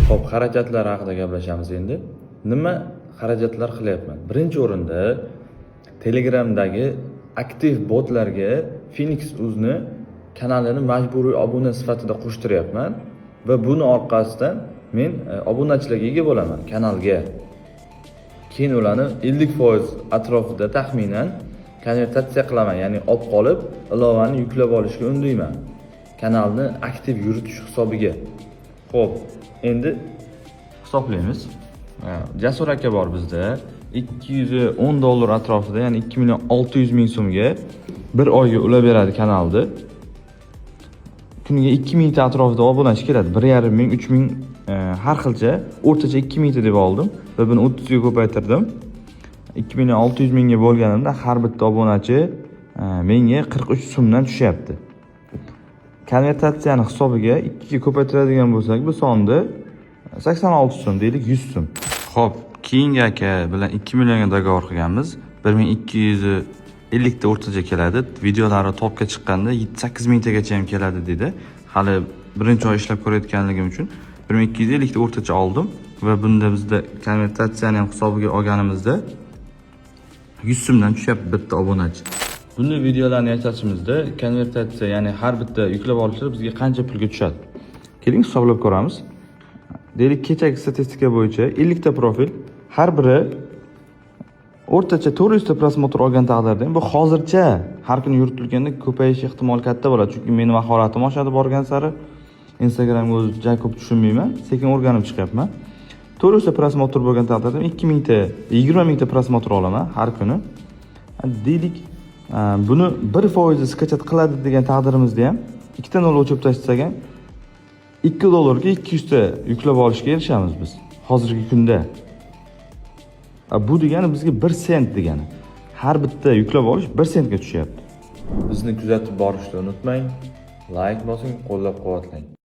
Xo'p, xarajatlar haqida gaplashamiz endi. Nima xarajatlar qilyapman? Birinchi o'rinda Telegramdagi aktiv botlarga Phoenix Uzni kanalini majburiy obuna sifatida qo'shtiryapman va buni orqasidan men obunachilarga ega bo'laman kanalga. Keyin ularni 50% atrofida taxminan konvertatsiya qilaman, ya'ni olib qolib, ilovani yuklab olishga undayman. Kanalni aktiv yuritish hisobiga. Xo'p, endi hisoblaymiz. Jasur aka bor bizda. 210 dollar atrofida, ya'ni 2 million 600 ming so'mga bir oyga ulab beradi kanalni. Kuniga 2 mingta atrofida obunachi keladi. 1,5 ming, 3 ming, har xilcha, o'rtacha 2 mingta deb oldim va buni 30 ga ko'paytirdim. 2 million 600 mingga bo'lganimda har bitta obunachi menga 43 so'mdan tushyapti. Konvertatsiyani hisobiga 2 ga ko'paytiradigan bo'lsak, bu sonni 86 so'm deylik, 100 so'm. Xo'p, keyingi aka bilan 2 millionga договор qilganmiz. 1250 ta o'rtacha keladi. Videolari topga chiqqanda 7-8 mingtagacha ham keladi dedi. Hali birinchi oy ishlab ko'rayotganligim uchun 1250 ta o'rtacha oldim va bunda bizda konvertatsiyani ham hisobiga olganimizda 100 so'mdan tushyapti bitta obunachi. Buni videolarni yasashimizda konvertatsiya, ya'ni har bitta yuklab olishlar bizga qancha pulga tushadi? Keling, hisoblab ko'ramiz. Deylik, kechagi statistika bo'yicha 50 ta profil, har biri o'rtacha 400 ta просмотр olgan taqdirda ham, bu hozircha, har kuni yuritilganda ko'payish ehtimoli katta bo'ladi, chunki meni mahoratim oshadi borgan sari. Instagramga o'zi juda ko'p tushunmayman, sekin o'rganib chiqyapman. 400 ta просмотр bo'lgan taqdirda ham 2 mingta, 20 mingta просмотр olaman har kuni. Deylik, buni 1 foizi скачать qiladi degan taqdirimizda ham, ikkita nol o'chirib tashlasak ham, 2 dollarga 200 ta yuklab olishga erishamiz biz hozirgi kunda. Bu degani bizga 1 sent degani. Har bitta yuklab olish 1 sentga tushyapti. Bizni kuzatib borishni unutmang. Layk bosing, qo'llab-quvvatlang.